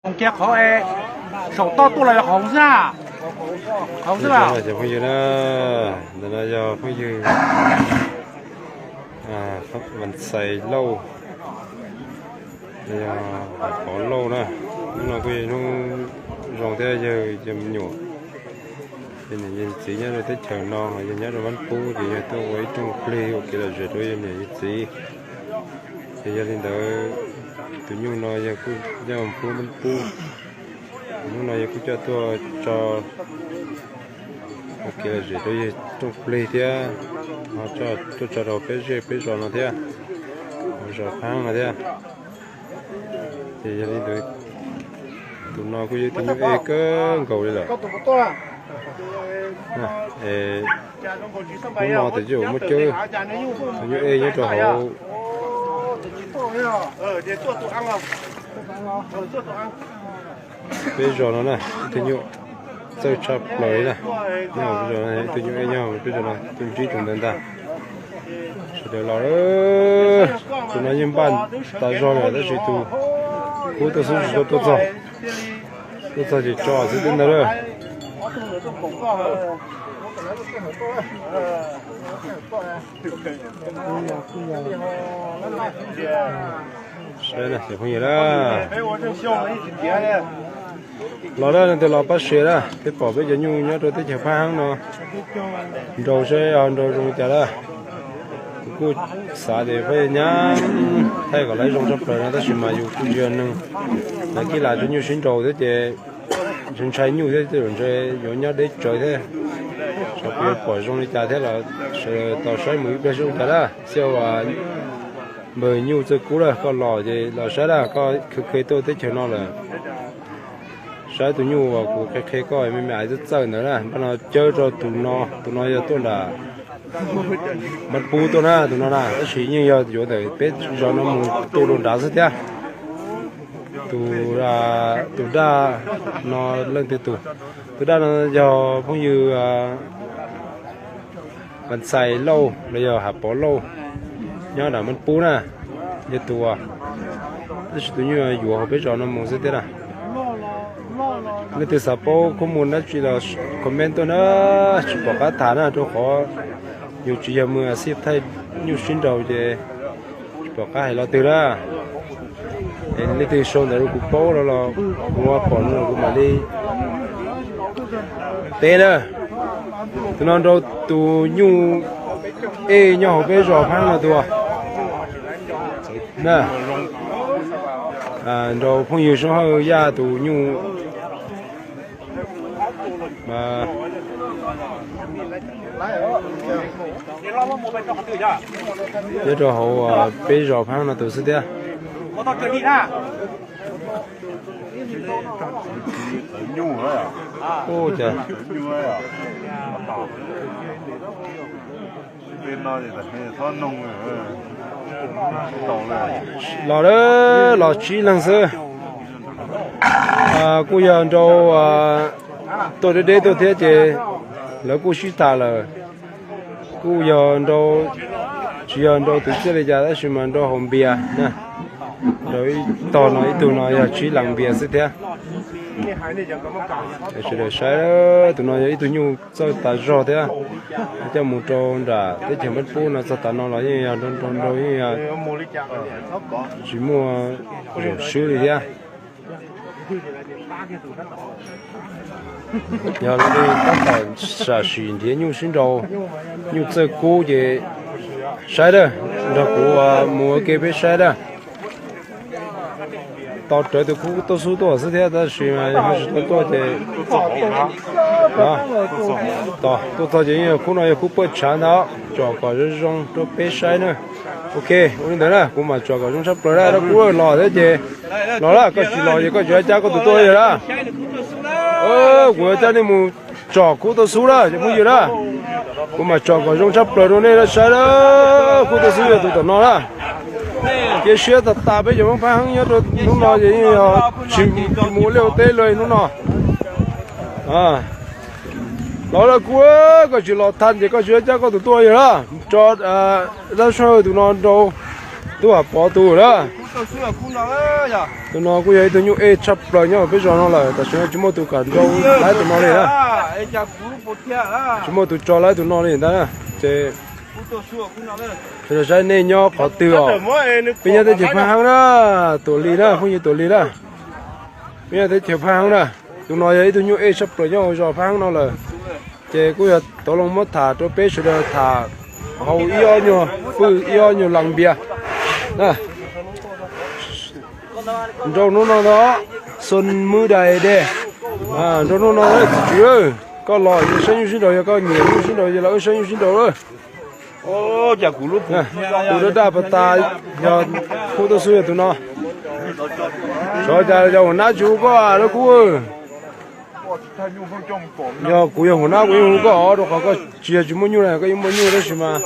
Kiag qhov saum toj tuaj los yog qhov xwb na? Qhov xwb na. Cov phooj ywg na, ntawm no yog phooj ywg Vas Xais Lauj, yog Pov Lauj na. Hnub no kuj yog hnub zoo thiab, yawg yawg me nyuam, yawg niam yawg txiv nyob rau teb chaws no, yog nyob rau Mab Pub ces yawg tuaj ua ib rooj plig ua kev lom zem rau yawg niam yawg txiv. Ces yog li ntawd, tus nyuj no yawg kuj coj pub Mab Pub, tus nyuj no yawg kuj coj tuaj tso ua kev lom zem rau yawg rooj plig thiab, ho tuaj tso rau peb zej peb zos no thiab, zos Phab no thiab. Ces yog li ntawd, tus no kuj yog tus nyuj ej kawg nkaus li lawm. Hnub no tes yuav muab cawb tus nyuj ej nyob rau hauv peb zos no na, ib tug nyuj txawj tshaj plaws li na. Nyob hauv peb zos no, ib tug nyuj ej nyob hauv peb zos no, tus ntsib tus ntawd ntag. Sawv daws los, tus no yeej npaj tas zog lawm tab sis tus kub tuaj xub tsis tau tuaj txog. Tuaj txog ces tso xwb twb ntag lawm. Saib na cov phooj ywg na. Los na, leej twg los pab share na, peb pom peb cov nyuj nyob rau teb chaws Phab Hab no nrau saib ho nrau zoo li cas na. Kuv kuj xav tias peb nyab thaij kom lawv zoo tshaj plaws no tab sis mas yus kuj tsis yog neeg, lawv kib lam rau nyuj sib nrau thiab ces ntshai ntshai nyuj thiab tej zaum ntshe yuav nyob deb tsawv thiab. Xyov puas yuav pom zoo li cas thiab los sawv daws tos saib mus ib pliag zoo li cas na. Xyov uas npawg Nyuj Txawj Kub na, koj los ces los saib na, koj kheev kheev tuaj teb chaws no lawm. Saib tus nyuj uas kuv qhia qhia koj me me aiv txawj txawj ntawd na, npaj no cawb rau tus no, tus no yog tuaj nram Mab Pub tuaj na, tus no na, tab sis yeej yog yuav ntawm peb zos no mus tu rau nrad xwb thiab. Tus, tus daj no leej twg tus, tus daj no yog phooj ywg Vas Xais Lauj los yog Hav Pov Lauj nyob nram Mab Pub na, yog tus, tab sis tus nyuj yuav hauv peb zos no mus xwb thiab na. Leej twg xav paub khuab mus dab tsi los comment tuaj na, tsis pom qab tham na, rau qhov yus tsis yog mus xij thaij nyuj sib nraus ces tsis pom qab hais lo twg na. Es leej twg sau ntawv rau kuv paub los, los kuv pom no los kuv mam li teb na. Tus no nrau tus nyuj ej nyob hauv peb zos Phab no tus na. Nrau phooj ywg Soob Hawj Yaj tus nyuj nyob rau hauv peb zos Phab no tus xwb thiab. Los, los tsib leeg xwb. Kuj yog nrau tuaj deb deb tuaj thiab ces lawv kuj sib tham lawm. Kuj yog nrau, tsis yog nrau twv txiaj li cas tab sis mas nrau hauv npias na. Nrau ib tog no ib tug no yog tsib leeg npias xwb thiab. Sawv daws saib, tus no yog ib tug nyuj txawj tas zog thiab. Coj mus rau nram teb chaws Mab Pub no txog tav no los yeej yog nrau nrau nrau yeej yog tsis muaj zaum swb li thiab. Yog leej twg tab tom sam sim nrhiav nyuj sib nraus, nyuj txawj kub ces saib na, nrog kuv mus ua ke peb saib na. Tos rawv tus khub tuaj xub tuaj xwb thiab tab sis mas ho tsis tau tuaj ces tuaj txog ces yeej yog khub no yog khub poj tshav ntag, tsom kom zoo zoo rau peb saib na. Ok, ua li ntawd na, kuv mam tsom kom zoo tshaj plaws na, rau kuv los thiab ces los na, koj tsis los ces koj tsis cab koj tus tuaj yog na. Kuv yuav cab nej mus tsom khub tuaj xub na cov phooj ywg na. Kuv mam tsom kom zoo tshaj plaws rau nej saib na. Khub tuaj xub yog tus tom no na. Cia siab tas tas peb cov Hmoob Phab Heeb nyob rau hnub no ces yeej yog tsis mus ua liaj ua teb li hnub no. Los rau kuv, koj tsis los tha ces koj tsis cab koj tus tuaj yog na. Tso dab sab tus no rau tub Vam Pov tus na. Tus no kuj yog ib tug nyuj ej tshaj plaws nyob peb zos no lawm, tam sim no tsis muaj tus kam nrau laib tus no li na. Tsis muaj tus tso laib tus no li ntag na. Ces sawv daws saib nej nyob qhov twg os. Peb nyob teb chaws Phaj Heeb na, Tuam Lis na, phooj ywg Tuam Lis na. Peb nyob teb chaws Phaj Heeb na. Tus no yog ib tug nyuj ej tshaj plaws nyob hauv zos Phaj Heeb no lawm. Ces kuj yog tau los muab tham rau peb sawv daws tham hauv ib ob nyuag fwj ib ob nyuag las npias. Nrau hnub no ntag, xoo mwb dais dej. Nrau hnub no txiv tswv, koj los saib nyuj sib nraus, yog koj nyiam nyuj sib nraus ces los wb saib nyuj sib nraus lawm. Tus daj daj pas tas yog Phuj Tuaj Xub yog tus no. Xyov cas cov huam nab tsis hu koj lawm kuv. Yog kuv yog huam nab kuv yeej hu koj os, rau qhov koj tsis yog tsis muaj nyuj na, koj yeej muaj nyuj tab sis mas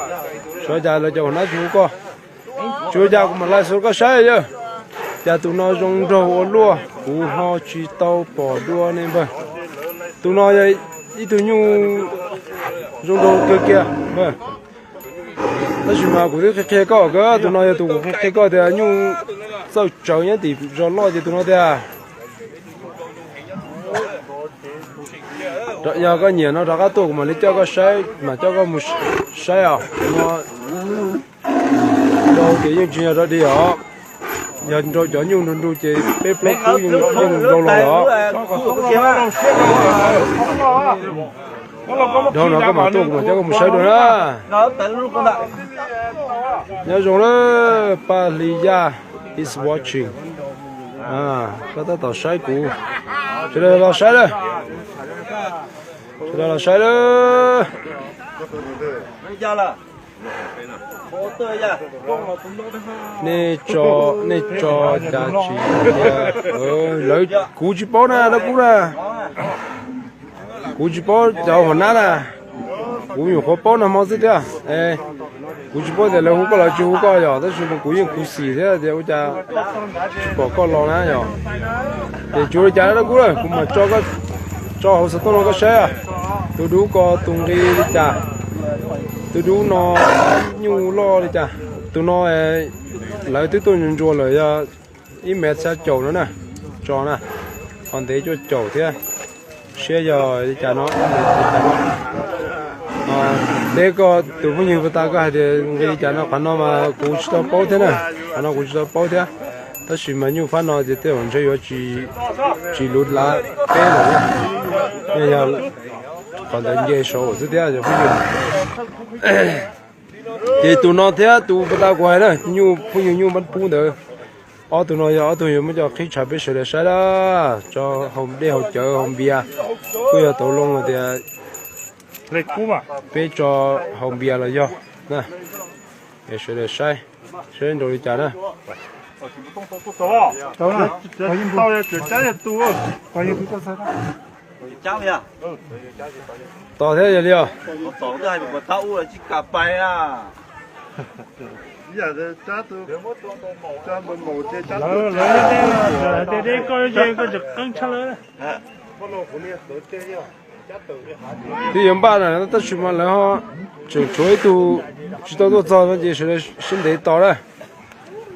xyov cas lawv cov huam nab tsis hu koj. Tsis ua cas kuv mam laij xov koj saib yawg. Cas tus no zoo nraug ua luaj, kuv ho tsis tau pom dua ne npawg. Tus no yog ib tug nyuj zoo nraug kawg kiag npawg. Tab sis mas kuv twb qhia qhia koj, tus no yog tus kuv qhia qhia koj tias nyuj txawj tsawv nyob tim zos loj ces tus no tiag. Yog koj nyiam no rov qab tuaj kuv mam li coj koj saib, mam coj koj mus saib os. Nrau ces yeej tsis yog rau dig os. Yog nrau cov nyuj nrau nrau ces peb plaub kub yeej nrau los lawm os. Dhau no koj mam tuaj kuv mam coj koj mus saib dua na. Nyob zoo lawm, Paj Hli Yaj is watching. Koj tab tom saib kuv. Sawv daws los saib lawm. Sawv daws los saib lawm. Nej tso, nej tso cas tsis tias lawv, kuv tsis paub na, dab kub na. Kuv tsis paub cov huam nab na. Kuv nyuam qhuav paub nag hmo xwb thiab. Kuv tsis paub tias lawv hu koj los tsis hu koj yom, tab sis mas kuv yeej khuv xim thiab tias ua cas tsis pom koj los na yom. Ces tsis ua li cas dab kub na, kuv mam tso hauv xov tooj no koj saib. Tus dub ko tus nqi li cas? Tus dub no nyuj loj li cas? Tus no lawv twb tuaj ntsuas lawm yog ib mev xya caum no na, tso na, qhov ntev cuaj caum thiab. Siab yog li cas no, teb koj tus phooj ywg puas tas koj hais tias nqi li cas no, qhov no mas kuv tsis tau paub thiab na, qhov no kuv tsis tau paub thiab. Tab sis mas nyuj fab no ces tej zaum ntshe yuav tsis luv lav peb lawm, yog qhov ntawd nce saud xwb thiab yog phooj ywg. Ces tus no thiab tus puas tas kuv hais na, nyuj phooj ywg nyuj npab pub ntawd, ob tug no yog ob tug yuav muab coj qhib tshav peb sawv daws saib na, tso hau dej hau cawv hau npias, kuj yog tau loo tias peb tso hau npias los yog na, es sawv daws saib, saib nrau li cas na. Tos thiab yog li os. Twb yuav npaj na tab sis mas lawv ho tseem tshuav ib tug tsis tau tuaj txog no ces sawv daws sib ntev tos na.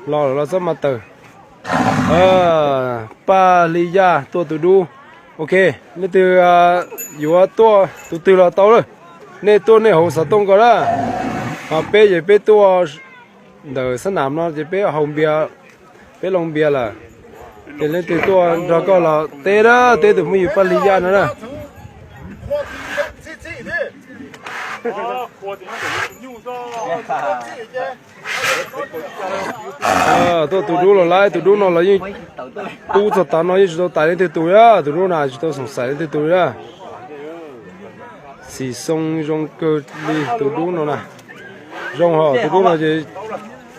Los los txob mas tawm. Paj Hli Yaj tuaj tus dub. Ok, leej twg yuav tuaj tus twg los tau lawm. Nej tuaj nej hauv xov tooj ko na. Ho peb ces peb tuaj ntawm xab nam no ces peb hau npias, peb loo npias lawm. Ces leej twg tuaj nrog koj los teb na, teb tus phooj ywg Paj Hli Yaj no na. Tuaj tus dub los laib, tus dub no los yeej tub txog tav no yeej tsis tau tais leej twg tus, tus dub na tsis tau xoom xaim leej twg tus li na. Xim xoo zoo kawg li tus dub no na. Zoo hos tus dub no ces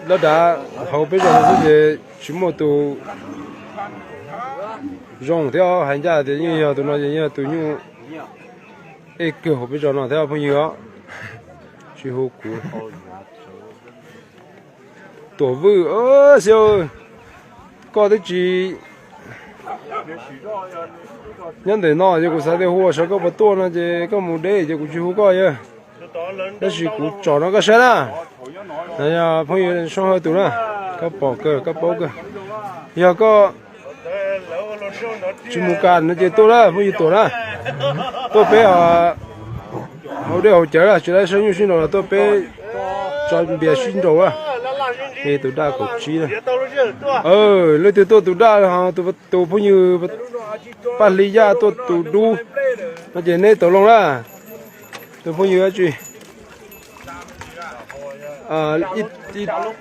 lab dav hauv peb zos no xwb ces tsis muaj tus zoo thiab, hais ncaj tias yeej yog tus no ces yeej yog tus nyuj ej kawg hauv peb zos no thiab phooj ywg os. Tsis hu kuv. Tuam Vwj, xib, koj twb tsis nyob ntawm no ces kuv xav tias hu sawv koj puas tuaj no ces koj mus deb ces kuv tsis hu koj yog. Tab sis kuv tsom no koj saib na. Phooj ywg Soob Hawj tus na. Koj pom kawg, koj paub kawg. Yog koj tsis mus kam no ces tuaj na, phooj ywg tuaj na. Tuaj peb hauv dej hauv cawv na, tsis laib saib nyuj sib nraus los tuaj peb tso npias sib nraus na. Tus daj kaum tsib na. Leej twg tuaj tus daj, tus phooj ywg Paj Hli Yaj tuaj tus dub no ces neb tau loo na. Tus phooj ywg dab tsi?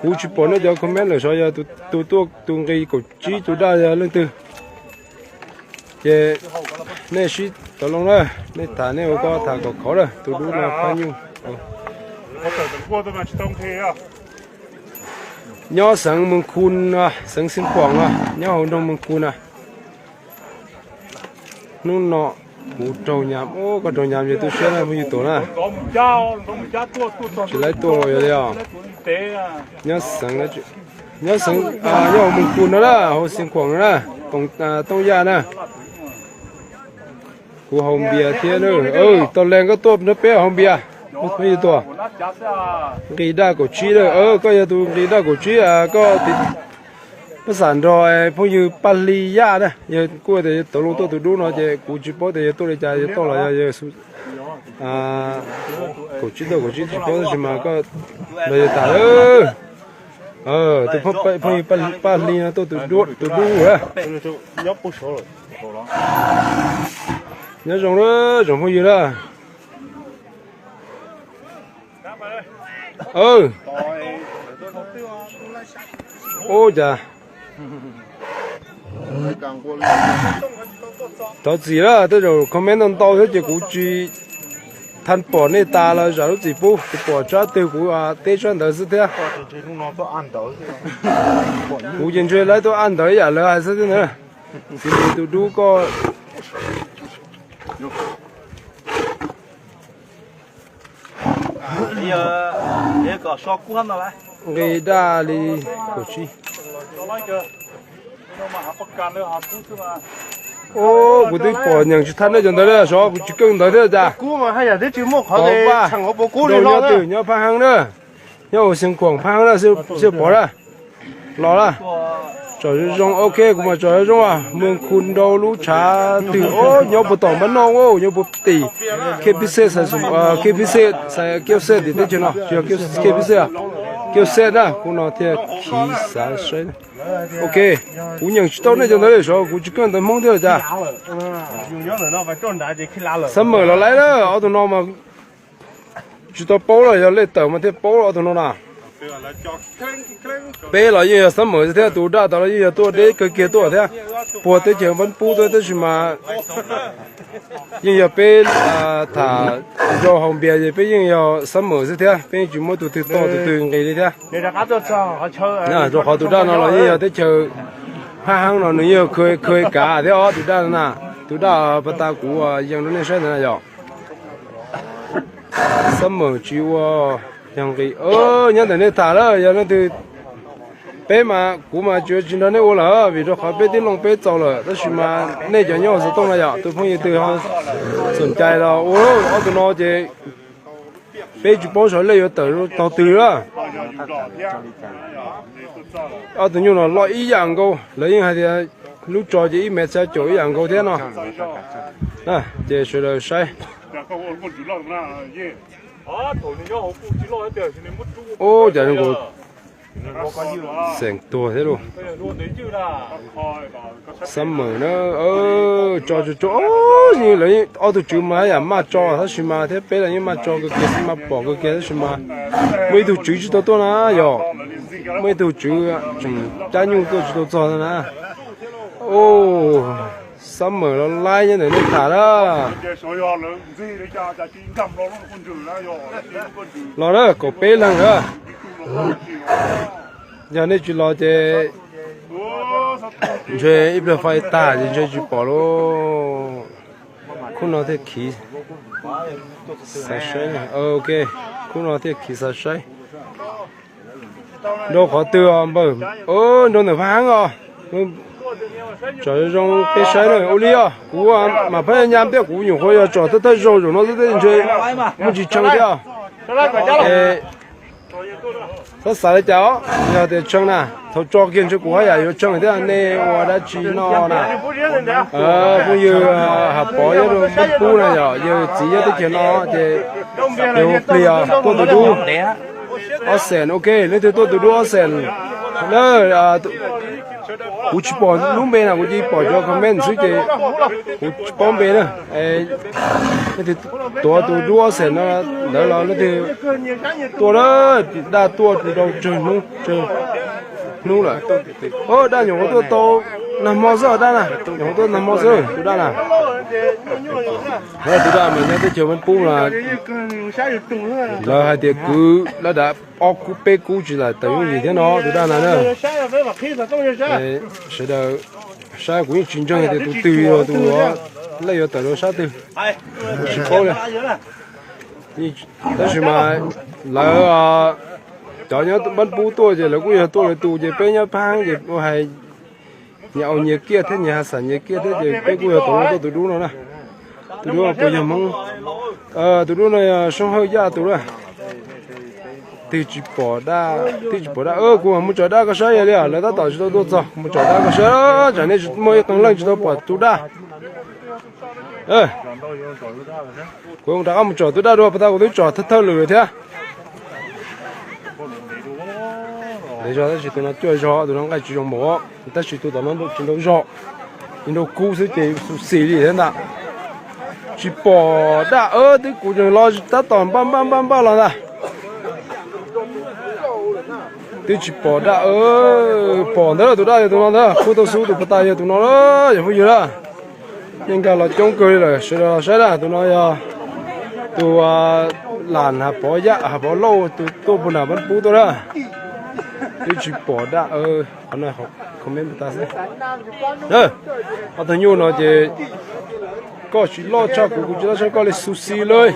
Kuv tsis pom nej cov comment lawm, xyov yog tus tuaj tus nqi kaum tsib tus daj yog leej twg. Ces nej sib tau loo na, nej tham nej ua koj tham kom khov na, tus dub no phab nyuj. Nyob xeev Moos Khu no, xeev Xeev Khuam no, nyob hauv nroog Moos Khu na. Hnub no kuv raug nyam, koj raug nyam ces tu siab na phooj ywg tuaj na. Tsis laib tuaj yog li os. Nyob xeev, nyob xeev, nyob hauv Moos Khu no na, hauv Xeev Khuam no na, Tooj Yaj na. Kuv haus npias thiab na. Tau lees koj tuaj nrog peb haus npias. Phooj ywg tuaj. Nqi daj kaum tsib na, koj yog tus nqi daj kaum tsib, koj pab xam nrog phooj ywg Paj Hli Yaj na, yog kuj tias tau loo tuaj tus dub no ces kuv tsis paub tias yog tuaj li cas, yog tuaj los yog kaum tsib tuaj kaum tsib tsis paub tab sis mas koj nrog yawg tham. Tus phooj ywg Paj Hli no tuaj tus dub na. Nyob zoo na, tsoom phooj ywg na. Ub cas, thov txim na, tej zaum comment ntau ntau thiab ces kuv tsis tha pom nej tas los zam lub txim pub, kuv pom tsab twg kuv teb tsab ntawd xwb thiab. Kuv ces ntshe laib tuaj ab ntawd ib yam lawv hais xwb thiab na. Txiv Npis tus dub koj nqi daj li kaum tsib. Kuv twb pom nyeem tsis thaj nej cov ntawd li, xyov kuv tsis keej ntawd thiab cas. Pom vaj, nyob twg nyob Phaj Heeb na, nyob hauv Xeev Khuam Phaj Heeb na, xwb pom na. Los na. Tsom zoo zoo, ok, kuv mam tsom zoo zoo. Moos Khu nrau lub tshav twg, nyob puag tom npab noj, nyob puag tim K P C, K P C, Kiv Xej tim teb chaws no, tsis yog Kiv Xej, Kiv Xej na, kuv no thiaj khiv xav saib. Ok, kuv nyeem tsis tau nej cov ntawd li, xyov kuv tsis keej ntawv Hmoob thiab los cas. Summer los laib na, ob tug no mas tsis tau paub los yog lej tawm mas thiaj paub ob tug no na. Peb los yeej yog summer thiab, tus daj tas los yeej yog tuaj deb kawg kiag tuaj thiab, puag teb chaws npab pub tuaj tab sis mas yeej yog peb tham rau haus npias ces peb yeej yog summer xwb thiab, peb yeej tsis muab tus twg tau tus twg nqis li thiab. Rau qhov tus daj no los yeej yog teb chaws Phaj Heeb no nws yeej yog khaws kav thiab os, tus daj no na, tus daj pas tas kuv yees rau nej saib ntawd na yog. Summer tsis ua yog nqis, nyob ntawm nej tham lawm, yog leej twg, peb mas kuv mas tsis ua tsis nrog nej ua lawm vim rau qhov peb twb loo peb txaus lawm, tab sis mas nej cov nyob xov tooj na yom, tus phooj ywg twg ho txom cai los ua, ob tug no ces peb tsis paub saib lej yuav tawm tog twg lawm. Ob tug nyuj no loj ib yam nkaus, lawv yeej hais tias lub tso ces ib mev xya caum ib yam nkaus thiab no. Ces sawv daws saib. Ub, cas zoo nkaus xeem tuag thiab lauj. Summer na, tso tso tso, lawv ob tug tswv mas yam maj tso tab sis mas thiab peb los yeej maj tso kawg kiag xwb, maj pom kawg kiag tab sis mas muaj ib tug tswv tsis tau tuaj na yom, muaj ib tug tswv tseem cab nyuj tuaj tsis tau txog na. Ub, summer los laib nyob ntawm nej tham na. Los na, kaum peb leeg na. Yog nej tsis los ces ntshe ib pliag fais tag ces ntshe tsis pom lauj. Khub no thiaj khiv xav saib, ok, khub no thiaj khiv xav saib. Nrau qhov twg os npawg? Nrau ntawm Phaj Heeb os. Tsom zoo peb saib na, ua li os, kuv mam phab nyam thiab, kuv nyuam qhuav yog tsom thawj thawj zaug zaum no xwb thiab ntshe muaj tsis tshee thiab. Es Txhob xav li cas os, yog tias tshee na, thaum tso kiag ntshe kuv haj yam yuav tshee thiab. Nej ua dab tsi no na? Phooj ywg Hav Pov nyob rau Pub na, yog yawg txiv nyob teb chaws no ces yog ua plig tuaj tus dub ob xees. Ok, leej twg tuaj tus dub ob xees na? Kuv tsis pom lub npe na, kuv cia pom cov comment xwb ces kuv tsis paub npe na. Leej twg tuav tus dub ob xees no ntawd los leej twg tuaj na, daj tuaj rau tsawg hnub tsawg hnub lawm. Daj nyuam qhuav tuaj tau nag hmo xwb daj na, nyuam qhuav tuaj nag hmo xwb tus daj na. Tus daj mas nyob teb chaws Vaj Pub mas lawv hais tias kwv lab dav ob kub peb kub tsis lam tawm yooj yim thiab no tus daj na na. Sawv daws saib kuv yeej tsis ntseeg tias tus twg yog tus lej yuav tawm rau sab twg, tsis paub li. Tab sis mas lawv cov nyob Vaj Pub tuaj ces lawv kuj yog tuaj lawv tus ces peb nyob Phab Heeb ces ua hais nyias au nyias kiaj thiab nyias ha xam nyias kiaj thiab ces peb kuj yog tau tuaj tus dub no na. Tus dub no puas yog Hmoob? Tus dub no yog Soob Hawj Yaj tus na. Twb tsis pom daj, twb tsis pom daj. Kuv mam mus tsom daj koj saib yog li lawv tab tom tsis tau tuaj txog, mus tsom daj koj saib. Tsam nej muaj ib qee leej tsis tau pom tus daj. Kuv rov qab mus tsom tus daj dua, pas tas kuv twb tsom thawj thawj lwm thiab. Ntev zog tab sis tus no cuaj zog, tus no nqaij tsis zoo npaum, tab sis tus tom no tsis ntau zog, nrau kub xwb ces xu xis li thiab ntag. Tsis pom daj, twb kuv tseem los tab tom npaj npaj npaj npaj los ntag. Twb tsis pom daj, pom ntawd tus daj yog tus no ntag, kub tau xub tus pas tas yog tus no, yog phooj ywg na. Nej nkag los coob kawg li lawm, sawv daws los saib na, tus no yog tus Lam Hav Pov Yaj, Hav Pov Lauj, tus tuaj puag nram Vaj Pub tuaj na. Twb tsis pom daj, qhov no comment tas xwb. Ob tug nyuj no ces koj tsis loj tshaj kuv, kuv tsis loj tshaj koj li, xu xis li.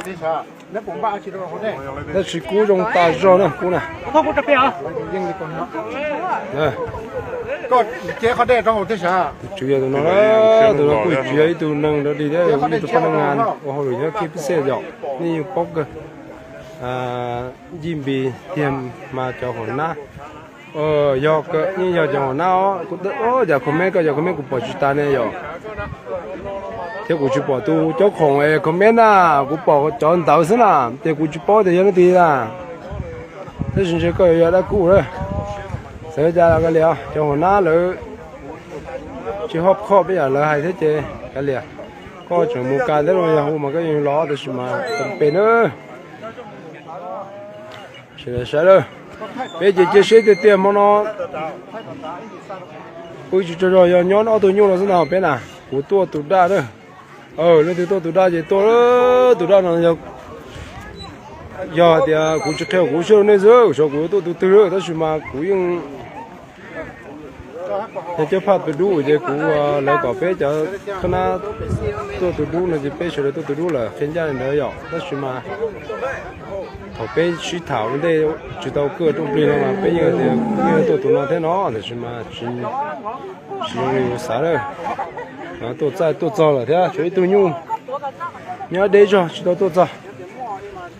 Tab sis kub zoo tas zog na, kub na. Tus tswv yog tus no, tus no kuj tsis yog ib tug neeg dog dig thiab, ib tug poj neeg ua hauj lwm nyob Kib Pib Xej yom, nej yeej paub kawg. Yij Npis tiag mas cov hauv nab, yog yeej yog cov hauv nab os. Kuv, cas comment koj cov comment kuv pom tsis tas ne yom. Thiab kuv tsis pom tus caub khoom es comment na, kuv pom cov ntawd xwb na, ces kuv tsis paub tias yog leej twg na. Tab sis ntshe koj yuav yog dab kub lawm. Xav cas los kav liam, cov hauv nab lawv tsis hoj khoj peb yam lawv hais thiab ces kav liam. Koj tseem mus kas thiab los yog hu mas koj yeej los tab sis mas tam pem na. Sawv daws saib lawm, peb ces cia siab tiag tiag hmo no. Pw tsis tsaug zog yog nyob ob tug nyuj no xwb ntag peb na. Kuv tuaj tus daj na. Leej twg tuaj tus daj ces tuaj, tus daj no yog, yog tias kuv tsis qhia kuv siab rau nej xwb, xyov kuv yuav tuaj tus twg lawm tab sis mas kuv yeej yog cov phaj tus dub ces kuv, lawv kom peb cov khab nab tuaj tus dub no ces peb sawv daws tuaj tus dub lawm qhia ncaj li ntawd yom. Tab sis mas thaum peb sib tham ua ntej tsis tau kaj rooj plig no mas peb yeej tias yeej tuaj tus no thiab no, tab sis mas tsis, tsis zoo li xav lawm. Tuaj txaj tuaj txog lawm thiab tshuav ib tug nyuj nyob deb zog tsis tau tuaj txog.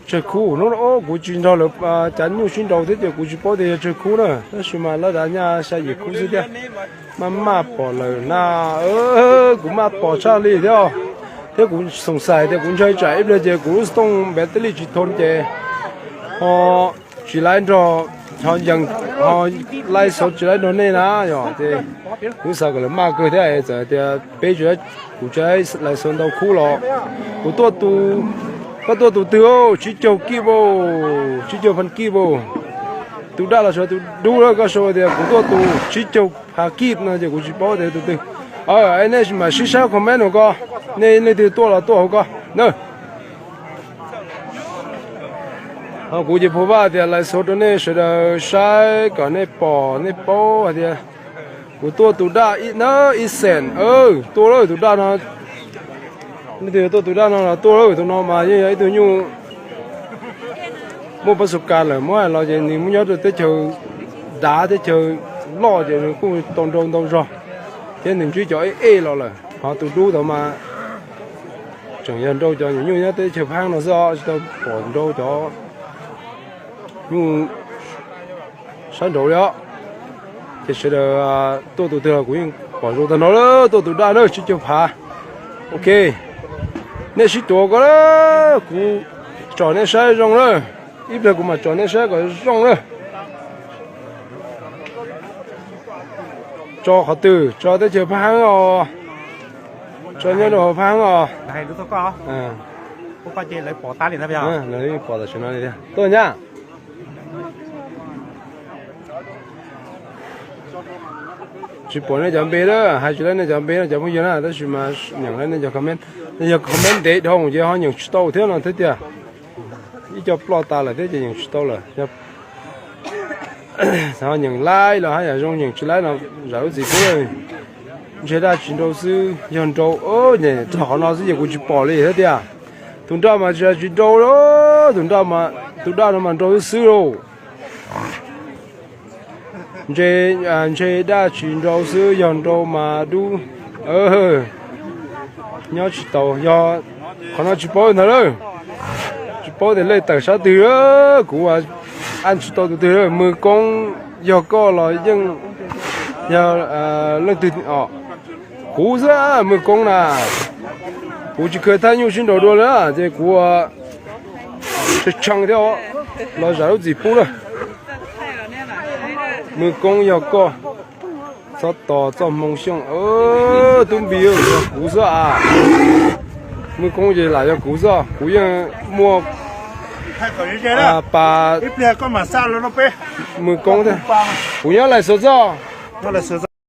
Tsawg khub hnub no kuv tsis nrog lawv cav nyuj sib nraus thiab ces kuv tsis paub tias yog tsawg khub na, tab sis mas lab dav nyaj xya yim khub xwb thiab. Maj maj pom lawm na, kuv maj pom tshaj li thiab. Thiab kuv xoom xais tias kuv ntshai tsam ib pliag ces kuv lub xov tooj npev tij lij tsis thoo ces ho tsis laib nrog, ho yees, ho laij xauv tsis laib nrog nej na yom. Ces kuv xav kom lawv maj kawg thiab txawm tias peb, kuv tsis laij xauv ntau khub los kuv tuaj, koj tuaj tus twg, tsib caug kib, tsib caug phav kib. Tus daj los sawv tus dub lawm, koj sau tias kuv tuaj tus tsib caug phav kib no ces kuv tsis paub tias tus twg. Nej mam sib saib comment hauv ko, nej leej twg tuaj los tuaj hauv ko na. Kuv ces phuv vaj tias laij xauv rau nej sawv daws saib kom nej pom nej paub hais tias kuv tuaj tus daj na, ib xeem, tuaj lawm tus daj no. Nej twg tuaj tus daj no los tuaj lawm, tus no mas yeej yog ib tug nyuj muaj pab xu kas lawm, muab hais los ces nws muaj nyob rau teb chaws dav teb chaws loj ces nws kuj tau nrau ntau zog thiab nws ntsib cov ej ej los lawm. Ho tus dub tod mas tseem yog nrau cov nyuam nyuj nyob teb chaws Phaab no xwb os, tsis tau pom nrau cov nyuj Sab nraud li os. Ces sawv daws tuaj tus twg los kuv yeej pom zoo tag nrho lawm, tuaj tus daj na tsib caug phav. Ok, nej sib tuav ko lawm, kuv tsom nej saib zoo lawm, ib pliag kuv mam tsom nej saib kom zoo lawm. Tso qhov twg? Tso teb chaws Phaj Heeb os. Tso nyob rau hauv Phaj Heeb os. Pom tam sim no li tiag. Tuaj nyab. Tsis pom nej cov npe lawm, hais tsis laib nej cov npe no cov phooj ywg na, tab sis mas nyeem laib nej cov comment. Nej yog comment ntev dhau ces ho nyeem tsis tau thiab no thiab tiag. Ib co ploj tas lawm thiab ces nyeem tsis tau lawm. Ho nyeem laib los haj yam zoo, nyeem tsis laib no zam lub txim pub. Ntshe daj tsis nrau xwb yog nrau, txog qhov no xwb ces kuv tsis pom li thiab tiag. Tus nrauj mas tsis, tsis nrau, tus nrauj, tus daj no mas nrau xwb xwb lauj. Ntshe, ntshe daj tsis nrau xwb yog nrau mas dub. Nyob tsis tau, yog qhov no tsis paub ntag lawm. Tsis paub tias lej tawm sab twg, kuv an tsis tau tus twg. Mws Koob, yog koj los yeej yog leej twg? Kuv xwb, Mws Koob na. Kuv tsis khaws thaj nyuj sib nraus dua li ces kuv tshee tshee thiab los zam lub txim pub na. Mws Koob yog koj, txhob tos txoj hmoo xyooj. Tub Npis, yog kuv xwb as. Mws Koob ces lam yog kuv xwb, kuv yeej muaj pas. Mws Koob thiab, kuv nyob Lais Xuas xwb.